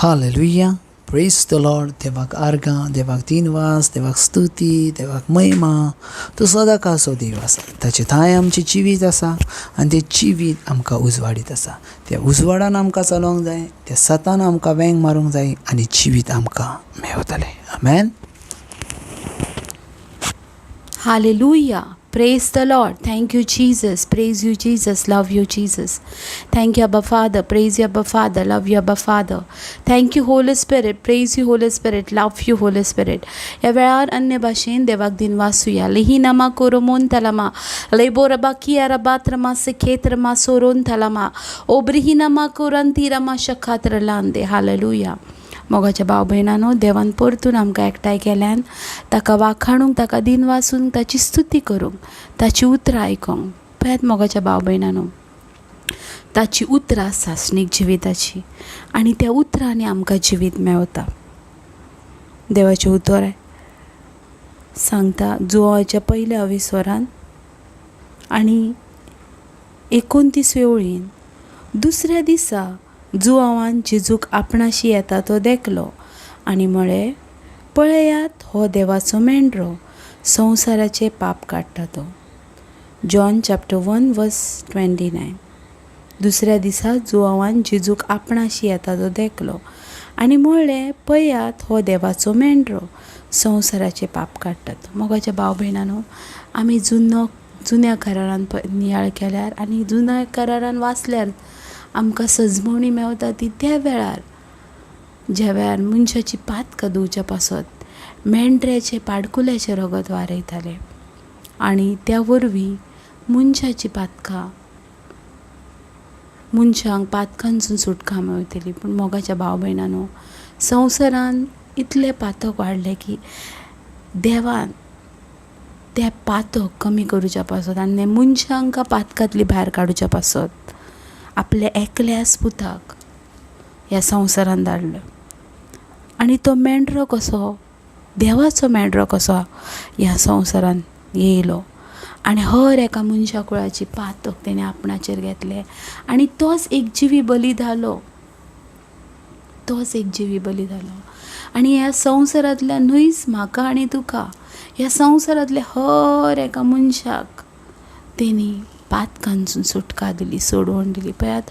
Hallelujah, प्रेज the Lord. देवाक आर्गां, देवाक दिनवास, देवाक स्तुती, देवाक महिमा. तो सदांकाळचो देव आसा. ताचे थांय आमचें जिवीत आसा आनी तें जिवीत आमकां उजवाडीत आसा. त्या उजवाडान आमकां चलोवंक जाय, त्या सतान आमकां वेंग मारूंक जाय आनी जिवीत आमकां मेवतलें. आमेन. Hallelujah. Praise the Lord. Thank you, Jesus. Praise you, Jesus. Love you, Jesus. Thank you, Abba Father. Praise you, Abba Father. Love you, Abba Father. Thank you, Holy Spirit. Praise you, Holy Spirit. Love you, Holy Spirit. ह्या वेळार अन्य भाशेन देवाक दिनवासुया. लिहिनमा कोरोमोन तलमा लेबोरबा कियारबा त्रमा सिखेत्रमा सोरोन तलमा ओब्रिहिनमा कोरंतीरमा शखात्र लांदे. Hallelujah. मोगाच्या भाव भयणानो, देवान परतून आमकां एकठांय केल्यान ताका वाखाणूंक, ताका दिनवासूंक, ताची स्तुती करूंक, ताची उतरां आयकोंक. पळयात मोगाच्या भाव भयणानो, ताची उतरां सासणीक जिविताची आनी त्या उतरांनी आमकां जिवीत मेवता. देवाचें उतर सांगता जुवाच्या पयल्या अविस्वरान आनी 29वे ओळीन, दुसऱ्या दिसा जुवांवान जेजूक आपणाशी येता तो देखलो आनी म्हळें, पळयात हो देवाचो मेंढरो, संवसाराचें पाप काडटा तो. John chapter 1 verse 29. दुसऱ्या दिसा जुवांवान जेजूक आपणाशी येता तो देखलो आनी म्हळें, पळयात हो देवाचो मेंढरो, संवसाराचें पाप काडटा तो. मोगाच्या भाव भयणानो, आमी जुन्या करारान नियाळ केल्यार आनी जुन्या करारान वाचल्यार आमकां सजमणी मेवता ती त्या वेळार ज्या वेळार मनशाची पातकां धुवच्या पासत मेंढऱ्याचें पाडकुल्याचें रगत वारयताले आनी त्या वरवीं मनशाची पातकां, मनशांक पातकांसून सुटका मेवतली. पूण मोगाच्या भाव भयणानो, संवसारान इतलें पातक वाडलें की देवान तें पातक कमी करुच्या पासत आनी मनशांक पातकांतली भायर काडुच्या पासत आपल्या एकल्याच पुताक ह्या संवसारान धाडलो. आनी तो मेंढरो कसो, देवाचो मेंढरो कसो ह्या संवसारान येयलो आनी हर एका मनशा कुळाची पातक तेणें आपणाचेर घेतलें आनी तोच एक जिवी बली जालो. तोच एक जिवी बली जालो. आनी ह्या संवसारांतल्या न्हयच म्हाका आनी तुका, ह्या संवसारांतल्या हर एका मनशाक तेणी पातकांसून सुटका दिली, सोडवण दिली. पळयात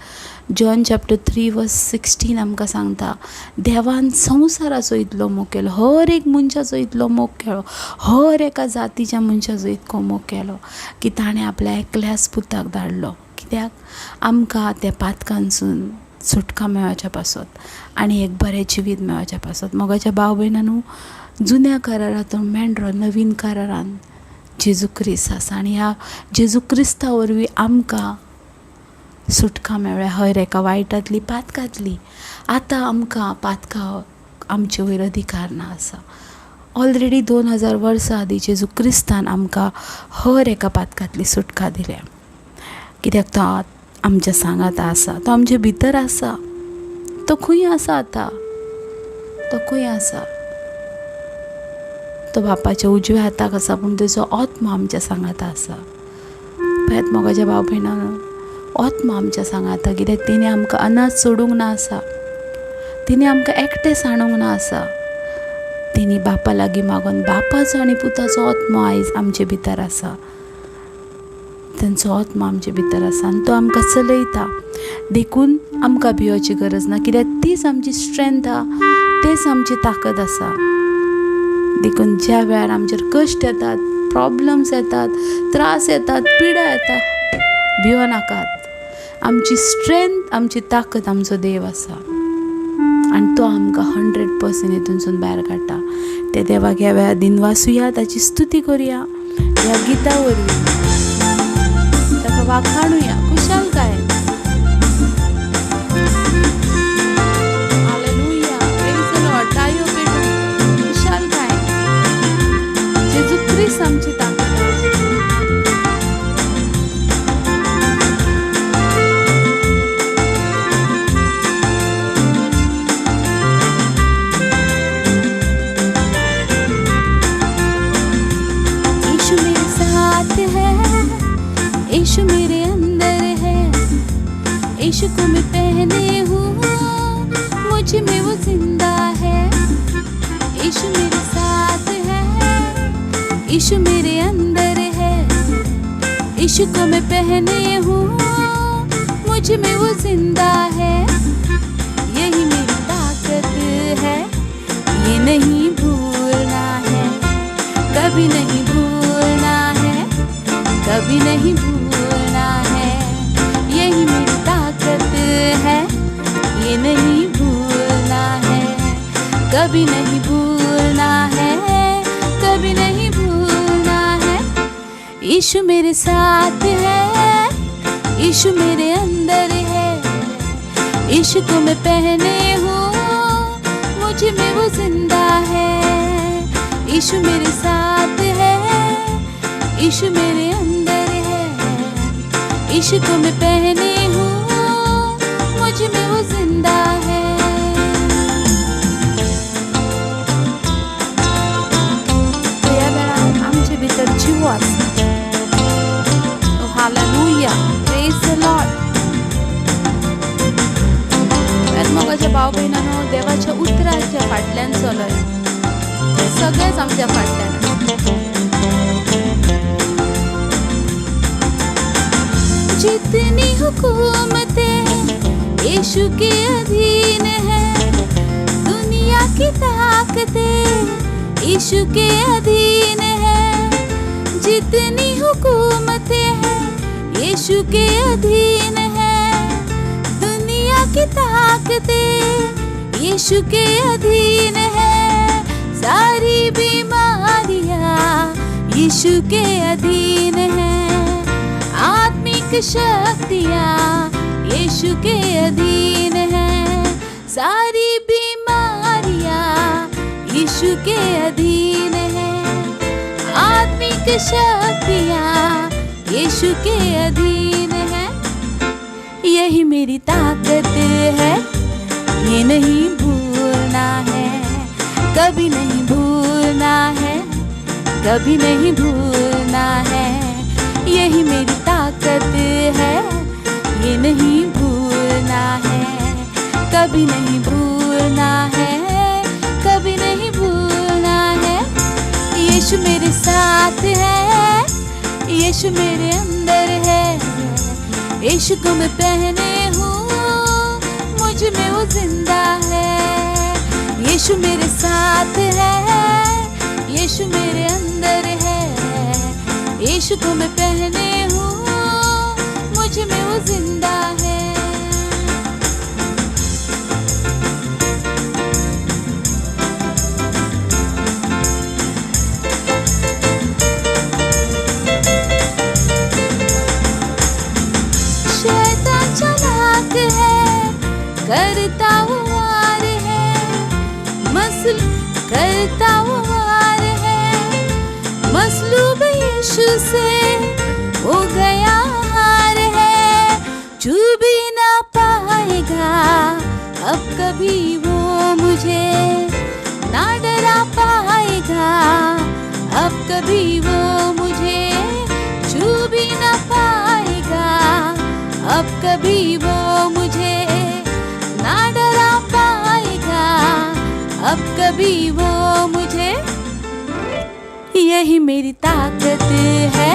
जॉन चॅप्टर 3 वर्स 16 आमकां सांगता, देवान संवसाराचो इतलो मोग केलो, हर एक मनशाचो इतलो मोग केलो, हर एका जातीच्या मनशाचो इतको मोग केलो की ताणें आपल्या एकल्याच पुताक धाडलो. कित्याक? आमकां त्या पातकांसून सुटका मेळच्या पासत आनी एक बरें जिवीत मेळच्या पासत. मोगाच्या भाव भयणांनो, जुन्या करारांत मेंढरो नवीन करारान जेजू क्रिस्त आसा आनी ह्या जेजू क्रिस्ता वरवीं आमकां सुटका मेळ्ळ्या हर एका वायटांतली, पातकांतली. आतां आमकां पातकां आमचे वयर अधिकार ना आसा. ऑलरेडी 2000 वर्सां आदीं जेजू क्रिस्तान आमकां हर एका पातकांतली सुटका दिल्या. कित्याक तो आमच्या सांगाता आसा, तो आमचे भितर आसा. तो खंय आसा आतां? तो खंय आसा? तो बापाच्या उजव्या हाताक आसा, पूण तेजो आत्मो आमच्या सांगाता आसा. पळयात मोगाच्या भाव भयणांनो, आत्मो आमच्या सांगाता, कित्याक तेणी आमकां अनाथ सोडूंक ना आसा, तेणी आमकां एकटें सांडूंक ना आसा. तेणी बापा लागीं मागून बापाचो आनी पुताचो आत्मो आयज आमचे भितर आसा. तेंचो आत्मो आमचे भितर आसा आनी तो आमकां चलयता. देखून आमकां भियोची गरज ना, कित्याक तीच आमची स्ट्रेंथ आहा, तेच आमची ताकद आसा. देखून ज्या वेळार आमचेर कश्ट येतात, प्रॉब्लम्स येतात, त्रास येतात, पिडा येता, भियो नाकात. आमची स्ट्रेंथ, आमची ताकद आमचो देव आसा आनी तो आमकां 100% हितूनसून भायर काडटा. ते देवाक ह्या वेळार दिनवासुया, ताची स्तुती करुया ह्या गिता वरवीं, ताका वाखाणुया खुशालकायेन. हालेलुया, प्रेज the Lord. टाळयो पेटून खुशालकायेन. जेजू क्रिस्त आमची ताकद. यीशु मेरे साथ है, यीशु मेरे अंदर है, में वो जिंदा है, यीशु मेरे साथ है, यीशु मेरे अंदर है, यीशु को मैं पहने हूँ, मुझ में वो जिंदा है। यही मेरी ताकत है, ये नहीं भूलना है, कभी नहीं भूलना है, कभी नहीं भूलना है। यही मेरी ताकत है, ये नहीं भूलना है, कभी नहीं भूलना है, कभी नहीं भूलना है। यीशु मेरे साथ है, यीशु मेरे अंदर है, यीशु को मैं पहने हूँ, मुझ में वो जिंदा है। यीशु मेरे साथ है, यीशु मेरे अंदर है, यीशु को मैं पहने हूँ, मुझ में वो जिंदा है। ह्या वेळार आमचे भितर जिवो आसा। Hallelujah, praise the Lord. मोगाच्या भाव भयणांनो, देवाच्या उतराच्या फाटल्यान चलय, सगळेच आमच्या फाटल्यान। जितनी हुकूमतें यीशु के अधीन है, दुनिया की ताकतें यीशु के अधीन है। जितनी हुकूमतें हैं यीशु के अधीन है, दुनिया की ताकतें यीशु के अधीन है। सारी बीमारियां यीशु के अधीन है, आत्मिक शक्तियां यीशु के अधीन है। सारी बीमारियां यीशु के अधीन है, आत्मिक शक्तियां यीशु के अधीन है। यही मेरी ताकत है, ये नहीं भूलना है, कभी नहीं भूलना है, कभी नहीं भूलना है। यही मेरी ताकत है, ये नहीं भूलना है, कभी नहीं भूलना है, कभी नहीं भूलना है। यीशु मेरे साथ है, यीशु मेरे अंदर है, यीशु को मैं पहने हूँ, मुझ में वो जिंदा है। यीशु मेरे साथ है, यीशु मेरे अंदर है, यीशु को मैं पहने हूँ, मुझ में वो जिंदा है। शैतान चालाक है, करता वार है, मसल करता वार है, मसलूब यीशु से हो गया हार है। छू भी ना पाएगा अब कभी वो मुझे, ना डरा पाएगा अब कभी वो मुझे, छू भी ना पाएगा अब कभी वो मुझे, ना डरा पाएगा अब कभी वो मुझे। यही मेरी ताकत है,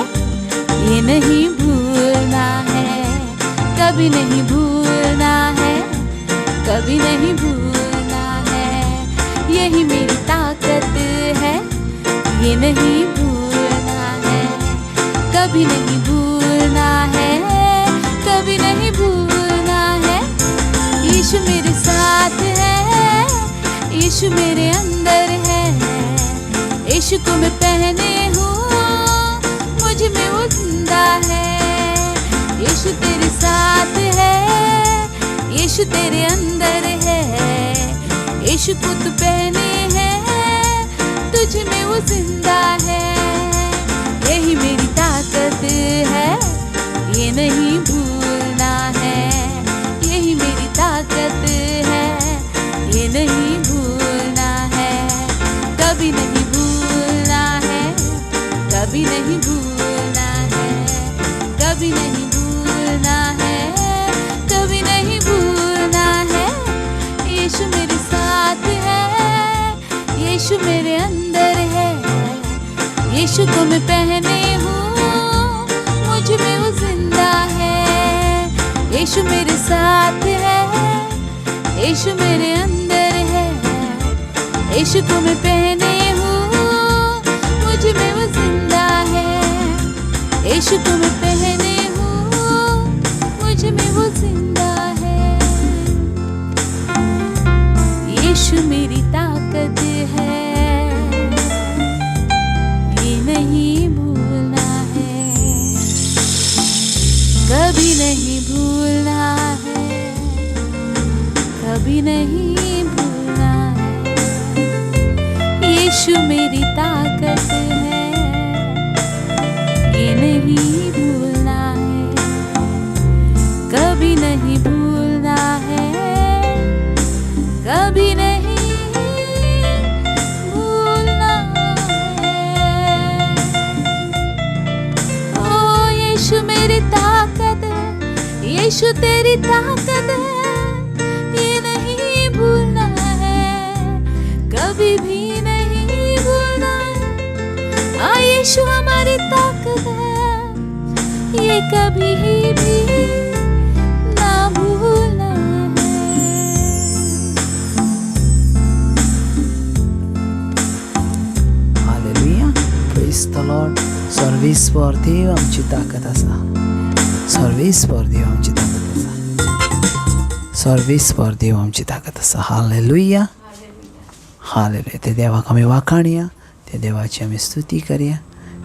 ये नहीं भूलना है, कभी नहीं भूलना है, कभी नहीं भूलना है। यही मेरी ताकत है, ये नहीं भूलना है, कभी नहीं भूलना है, कभी नहीं भूलना है। यीशु मेरे साथ है, यीशु मेरे अंदर है, यीशु को मैं पहने हूँ, मुझ में वो जिंदा है। यीशु तेरे साथ है, यीशु तेरे अंदर है, यीशु को तू पहने है, तुझ में वो जिंदा है। यही मेरी ताकत है, ये नहीं भूलना है, यही मेरी ताकत है, ये नहीं भूलना है, कभी नहीं भूलना है, कभी नहीं भूलना है, कभी नहीं भूलना है, कभी नहीं भूलना है। यीशु मेरे साथ साथ है, यीशु मेरे अंदर है। यीशु को मैं पहने हूँ, मुझ में वो जिंदा है। यीशु मेरे साथ है, यीशु मेरे अंदर है। यीशु को मैं पहने हूँ, मुझ में वो जिंदा है। यीशु को मैं पहने हूँ, मुझ में वो जिंदा है। यीशु मेरी ताकत है, ये नहीं भूलना है, कभी नहीं भूलना है, कभी नहीं भूलना है। यीशु मेरी ताकत है, ये नहीं भूलना है, कभी नहीं भूलना है, कभी नहीं भूलना है। ओ यीशु मेरी ताकत है, यीशु तेरी ताकत है, ये नहीं भूलना है, कभी भी नहीं भूलना है। हाँ, यीशु हमारी ताकत है, ये कभी भी ना भूलना है। हालेलुया, प्रेज the Lord. सर्वेस्पर देव आमची ताकत आसा, सर्वेस्पर देव आमची ताकत आसा, सर्वेस्पर देव आमची ताकत आसा. Hallelujah, hallelujah. ते देवाक आमी वाखाणया, त्या देवाची आमी स्तुती करया,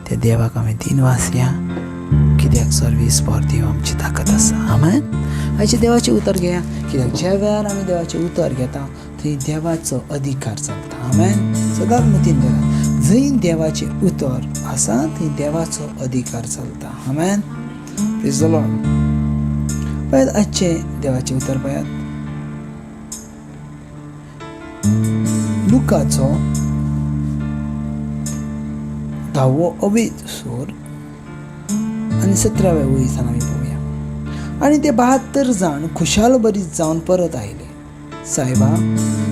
त्या देवाक आमी दिनवासया, कित्याक सर्वेस्पर देव आमची ताकत आसा. आमेन. आयचें देवाचें उतर घेया, कित्याक ज्या वेळार आमी देवाचें उतर घेता थंय देवाचो अधिकार चलता. आमेन. सदांच मतीन धरात, जंय देवाचें उतर आसा थंय देवाचो अधिकार चलता. आमेन. Praise the Lord. पळयात आजचें देवाचें उतर पळयात, लुकाचो 10वो अवेद आनी 17व्या वळीसान आमी पळोवया. आनी ते 72 जाण खुशाल बरीच जावन परत आयले. सायबा,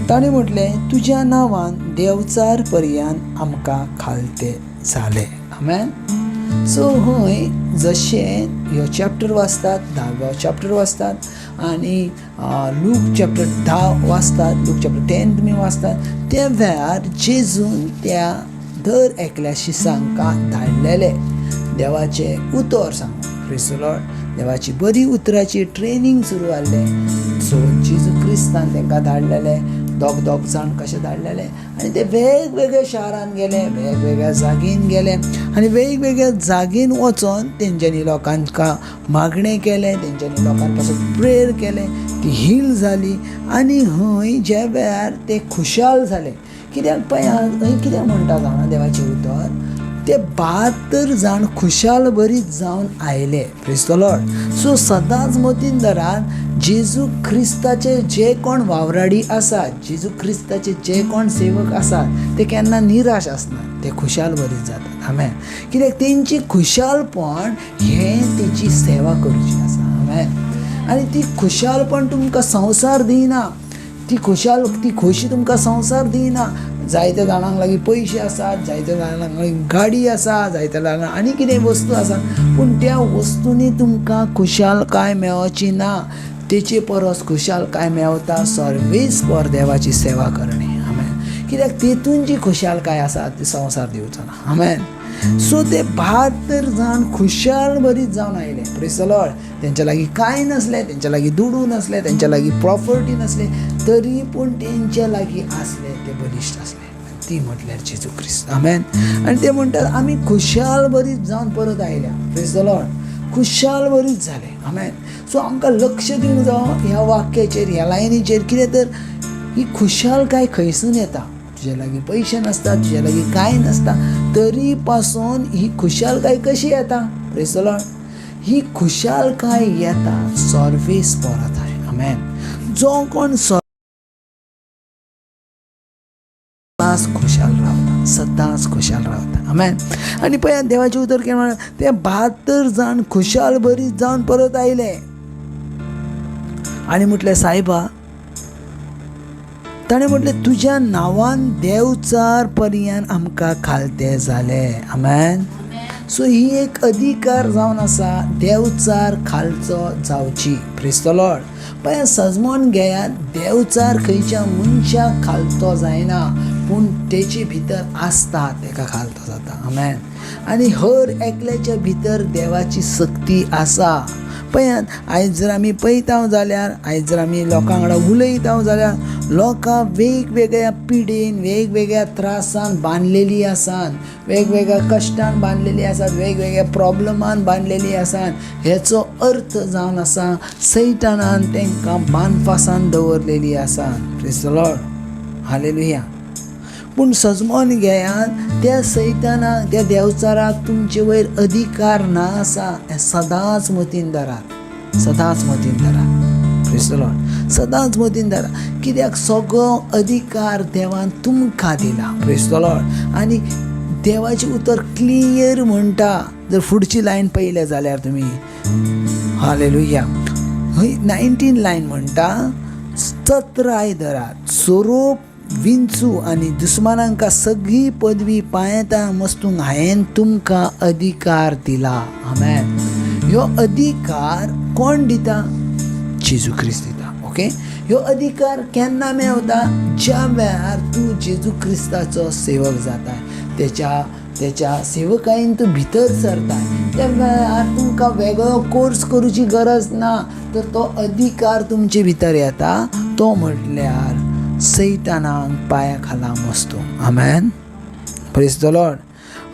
ताणें म्हटलें, तुज्या नांवान देवचार पर्यान आमकां खालते जाले. आमेन. सो हय जशें ह्यो चॅप्टर वाचतात, 10वो चॅप्टर वाचतात आनी लूक चॅप्टर 10 वाचतात, लूक चॅप्टर 10 तुमी वाचतात, त्या वेळार जेजून त्या दर एकल्या शिसांकां धाडलेले देवाचें उतर सांगून. प्रेज the Lord. देवाची बरी उतराची ट्रेनींग सुरू आहलें. सो जेजू क्रिस्तान तांकां धाडलेले, दोग दोग जाण कशे धाडलेले आनी ते वेगवेगळ्या शारान गेले, वेगवेगळ्या जागेन गेले आनी वेगवेगळ्या जागेन वचोन तेंच्यांनी लोकांक मागणें केलें, तेंच्यांनी लोकां पासून प्रेयर केलें, ती हील जाली. आनी हय ज्या वेळार ते खुशाल जाले, कित्याक पळय हय कितें म्हणटा जाणा देवाचें उतर, ते 72 जाण खुशाल बरीच जावन आयले. Praise the Lord. सो सदांच मतीन धरात, जेजू क्रिस्ताचे जे कोण वावराडी आसात, जेजू क्रिस्ताचे जे कोण सेवक आसात, ते केन्ना निराश आसनात, ते खुशाल बरीच जातात. आमेन. कित्याक तेंची खुशालपण हें तेची सेवा करची आसा. आमेन. आनी ती खुशालपण तुमकां संवसार दिना, ती खुशाल ती खोशी तुमकां संवसार दिना. जायत्या जाणांक लागीं पयशे आसात, जायत्या जाणांक लागीं गाडी आसा, जायत्या जाणांक आनी कितें वस्तू आसा, पूण त्या वस्तूंनी तुमकां खुशालकाय मेळची ना. तेचे परस खुशालकाय मेवता सर्वेस्पर देवाची सेवा करणे. आमेन. कित्याक तेतून जी खुशालकाय आसा ती संवसार दिवचो ना. आमेन. सो ते 72 जाण खुशाल बरीच जावन आयले. Praise the Lord. तेंच्या लागीं कांय नासलें, तेंच्या लागीं दुडू नासले, तेंच्या लागीं प्रॉपर्टी नासले, तरी पूण तेंच्या लागीं आसले ते बलिश्ट आसले, ती म्हटल्यार जेजू क्रिस्त. आमेन. आनी ते म्हणटात आमी खुशाल बरीच जावन परत आयल्या. Praise the Lord. खुशाल बरीच जाले. आमेन. सो आमकां लक्ष दिवंक जावो ह्या वाक्याचेर, ह्या लायनीचेर, कितें तर ही खुशालकाय खंयसून येता. तुज्या लागीं पयशे नासता, तुज्या लागीं कांय नासता, तरी पासून ही खुशालकाय कशी येता? Praise the Lord. ही खुशालकाय येता सर्वेस्पराथाय. आमेन. जो कोण सदांच खुशाल रावता, सदांच खुशाल रावता. आमेन. आनी पळयात देवाचें उतर कितें म्हणटा, ते 72 जाण खुशाल बरीच जावन परत आयले आनी म्हटलें, सायबा, ताणें म्हटलें तुज्या नांवान देवचार पर्यान आमकां खालते जाले. आमेन. सो ही एक अधिकार जावन आसा देवचार खालचो जावची. प्रेज the Lord. पळय सजमोन घेयात, देवचार खंयच्या मनशाक खालतो जायना, पूण तेचे भितर आसता तेका खालतो जाता. आमेन. आनी हर एकल्याच्या भितर देवाची सक्ती आसा. पळयात आयज जर आमी पळयता जाल्यार, आयज जर आमी लोकां वांगडा उलयता जाल्यार लोकां वेगवेगळ्या पिडेन, वेगवेगळ्या त्रासान बांदलेली आसात, वेगवेगळ्या कश्टान बांदलेली आसात, वेगवेगळ्या प्रॉब्लमान बांदलेली आसात. हेचो अर्थ जावन आसा सैतानान तांकां बांदफासान दवरलेली आसा. Praise the Lord. Hallelujah. पूण सजमोन घेयात, त्या सैतानाक, त्या देवचाराक तुमचे वयर अधिकार ना आसा हें सदांच मतीन धरात, सदांच मतीन धरात. प्रेज the Lord. सदांच मतीन धरात, कित्याक सगळो अधिकार देवान तुमकां दिला. Praise the Lord. आनी देवाचें उतर क्लियर म्हणटा, जर फुडची लायन पळयल्या जाल्यार तुमी, हालेलुया, हय 19 लायन म्हणटा, चत्राय धरात, सोरोप विंचू आनी दुस्मानांका सगळी पदवी पांयेतां मस्तूंक हांवें तुमकां अधिकार दिला. आमेन. ह्यो अधिकार कोण दिता? जेजू क्रिस्त दिता. ओके, ह्यो अधिकार केन्ना मेवता? ज्या वेळार तूं जेजू क्रिस्ताचो सेवक जाता, तेच्या सेवकायेन तूं भितर सरता, त्या वेळार तुमकां वेगळो कोर्स करूची गरज ना, तर तो अधिकार तुमचे भितर येता, तो म्हटल्यार सैतानाक पांया खाला मस्तूंक. आमेन. Praise the Lord.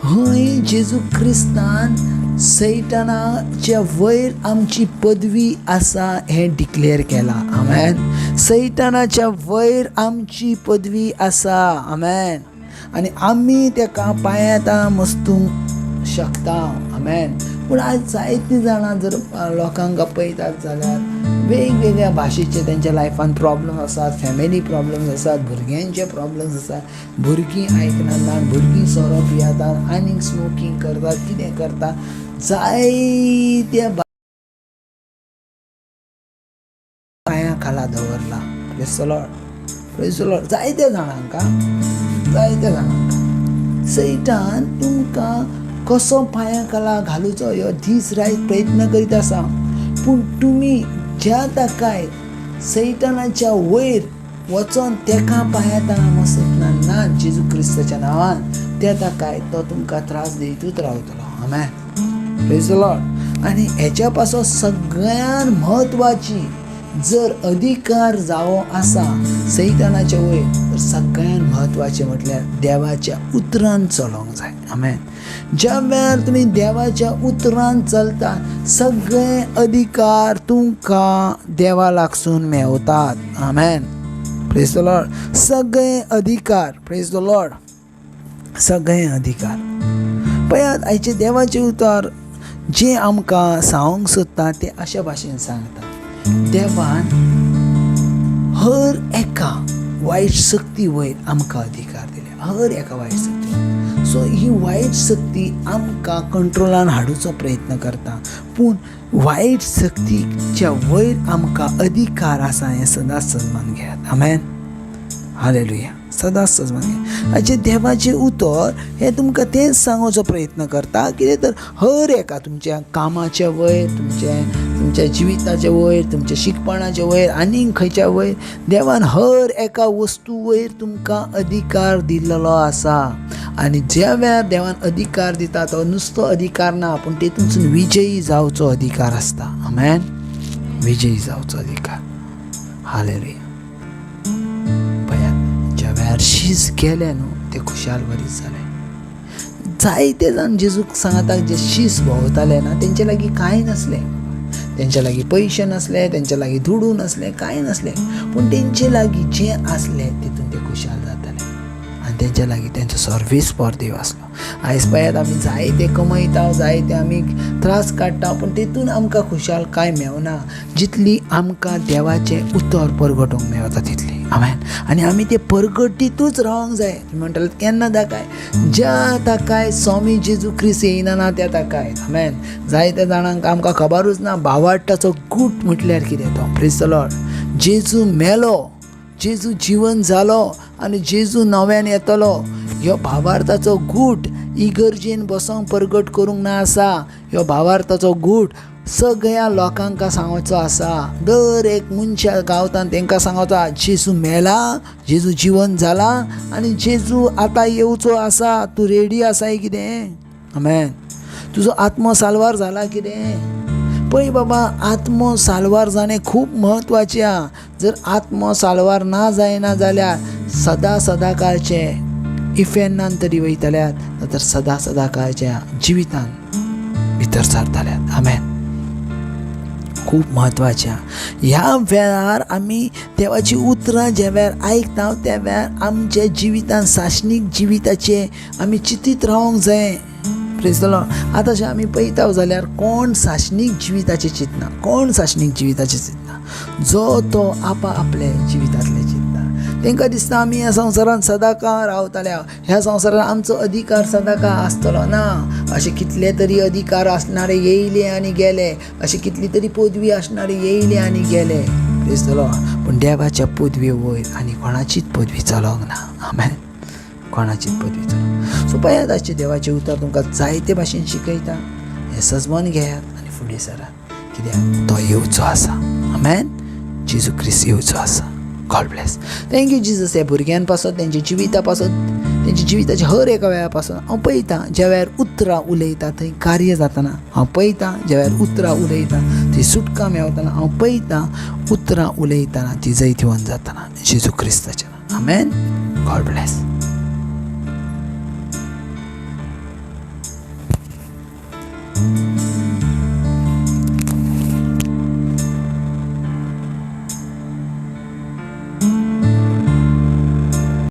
हय जेजू क्रिस्तान सैतानाच्या वयर आमची पदवी आसा हें डिक्लेअर केलां. आमेन. सैतानाच्या वयर आमची पदवी आसा. आमेन. आनी आमी तेका पांयां मस्तूंक शकता. आमेन. पूण आयज जायतीं जाणां जर लोकांक पळयतात जाल्यार वेगवेगळ्या भाशेचे तेंच्या लायफान प्रॉब्लम आसात, फॅमिली प्रॉब्लम्स आसात, भुरग्यांचे प्रॉब्लम्स आसात, भुरगीं आयकनात, भुरगीं सोरो पियेतात, आनीक स्मोकींग करतात, कितें करतात, जायत्या पांयां खाला दवरला. Praise the Lord. Praise the Lord. जायत्या जाणांक, जायत्या जाणांक सैतान तुमकां कसो पांयां खाला घालुचो ह्यो दीस रात प्रयत्न करीत आसा, पूण तुमी ज्या ताकाय सैतानाच्या वयर वचोन तेका पांयां तळा मसतना ना जेजू क्रिस्ताच्या नांवान, त्या ताकाय तो तुमकां त्रास दितूच रावतलो. आमेन. Praise the Lord. आनी हेच्या पासून सगळ्यान म्हत्वाची जर अधिकार जावो आसा सैतानाच्या वयर, तर सगळ्यान म्हत्वाचें म्हटल्यार देवाच्या उतरान चलोवंक जाय. आमेन. ज्या वेळार तुमी देवाच्या उतरान चलता, सगळे अधिकार तुमकां देवा लागसून मेवतात. आमेन. Praise the Lord. सगळे अधिकार. प्रेज the Lord. सगळे अधिकार. पळयात आयचें देवाचें उतर जें आमकां सांगूंक सोदता तें अशा भाशेन सांगता, देवान हर एका वायट सक्ती वयर आमकां अधिकार दिल्या, हर एका वायट सक्ती. सो ही वायट सक्ती आमकां कंट्रोलान हाडूचो प्रयत्न करता, पूण वायट सक्तीच्या वयर आमकां अधिकार आसा हें सदांच सन्मान घेयात. आमेन. हालेलुया. सदांच सजमान घेयात. हाचें देवाचें उतर हें तुमकां तेंच सांगोचो प्रयत्न करता, कितें तर हर एका तुमच्या कामाच्या वयर, तुमच्या जिविताच्या वयर, तुमच्या शिकपणाच्या वयर, आनीक खंयच्या वयर, देवान हर एका वस्तू वयर तुमकां अधिकार दिल्लो आसा. आनी ज्या वेळार देवान अधिकार दिता तो नुस्तो अधिकार ना, पूण तेतूनसून विजयी जावचो अधिकार आसता. आमेन. विजयी जावचो अधिकार. हालेलुया. पळयात ज्या वेळार शीस गेले न्हू ते खुशाल बरीच जाले. जायते जाण जेजूक सांगता जे शीस भोंवताले ना तेंचे लागीं कांय नासलें, तेंच्या लागीं पयशे नासले, तेंच्या लागीं दुडू नासले, कांय नासलें, पूण तेंचे लागीं जें आसलें तितून ते खुशाल जाताले आनी तेंच्या लागीं तेंचो सर्वीस फॉर देव आसलो. आयज पळयात आमी जायते कमयता, जायते आमी त्रास काडटा, पूण तितून आमकां खुशालकाय मेवना जितली आमकां देवाचें उतर परगटूंक मेवता तितली. आमेन. आनी आमी ते परगटीतूच रावंक जाय. तुमी म्हणटाले केन्ना ताकाय, ज्या ताकाय स्वामी जेजू क्रिस्त येयना ना त्या ताकाय. आमेन. जायत्या जाणांक आमकां खबरूच ना भावार्ताचो गूट म्हटल्यार कितें तो. Praise the Lord. जेजू मेलो जेजू जिवन जालो आनी जेजू नव्यान येतलो. ह्यो भावार्थाचो गूट इगर्जेन बसोंक परगट करूंक ना आसा. ह्यो भावार्थाचो गूट सगळ्या लोकांक सांगचो आसा. दर एक मनशा गांवतान तांकां सांगचो, जेजू मेला, जेजू जिवन जाला आनी जेजू आतां येवचो आसा. तूं रेडी आसाय कितें? आमेन. तुजो आत्मो साल्वार जाला कितें? पळय बाबा, आत्मो साल्वार जाणें खूब म्हत्वाचें आहा. जर आत्मो साल्वार ना जायना जाल्यार सदां सदां काळचें इफेर्नान तरी वयतल्यात, नातर सदां सदां काळच्या जिवितान भितर सरतल्यात. आमेन. खूब म्हत्वाचें आहा. ह्या वेळार आमी देवाची उतरां ज्या वेळार आयकता त्या वेळार आमच्या जिवितान सासणीक जिविताचें आमी चिंतीत रावंक जाय. Praise the Lord. आतां अशें आमी पळयता जाल्यार कोण सासणीक जिविताचें चिंतना, कोण सासणीक जिविताचें चिंतना, जो तो आपा आपले जिवितांतलें चिंतता. तांकां दिसता आमी ह्या संवसारांत सदांकाळ रावतले, ह्या संवसारांत आमचो अधिकार सदांकाळ आसतलो ना. अशे कितले तरी अधिकार आसणारे येयले आनी गेले, अशी कितली तरी पदवी आसणारे येयले आनी गेले. Praise the Lord. पूण देवाच्या पदवे वयर आनी कोणाचीच पदवी चलोंक ना. आमेन. कोणाचीच पदवी चलोवंक. सो पळयात, आजचें देवाचें उतर तुमकां जायते भाशेन शिकयता. हें सजमन घेयात आनी फुडें सरात, कित्याक तो येवचो आसा. आमेन. जेजू क्रिस्त येवचो आसा. God bless. Thank you Jesus. ह्या भुरग्यां पासत, तेंच्या जिविता पासत, तेंच्या जिविताच्या हर एका वेळा पासून हांव पळयतां, ज्या वेळार उतरां उलयता थंय कार्य जातना हांव पळयतां, ज्या वेळार उतरां उलयता थंय सुटका मेवतना हांव पळयतां, उतरां उलयतना ती जैतिवंत जातना जेजू क्रिस्ताच्या. आमेन. God bless.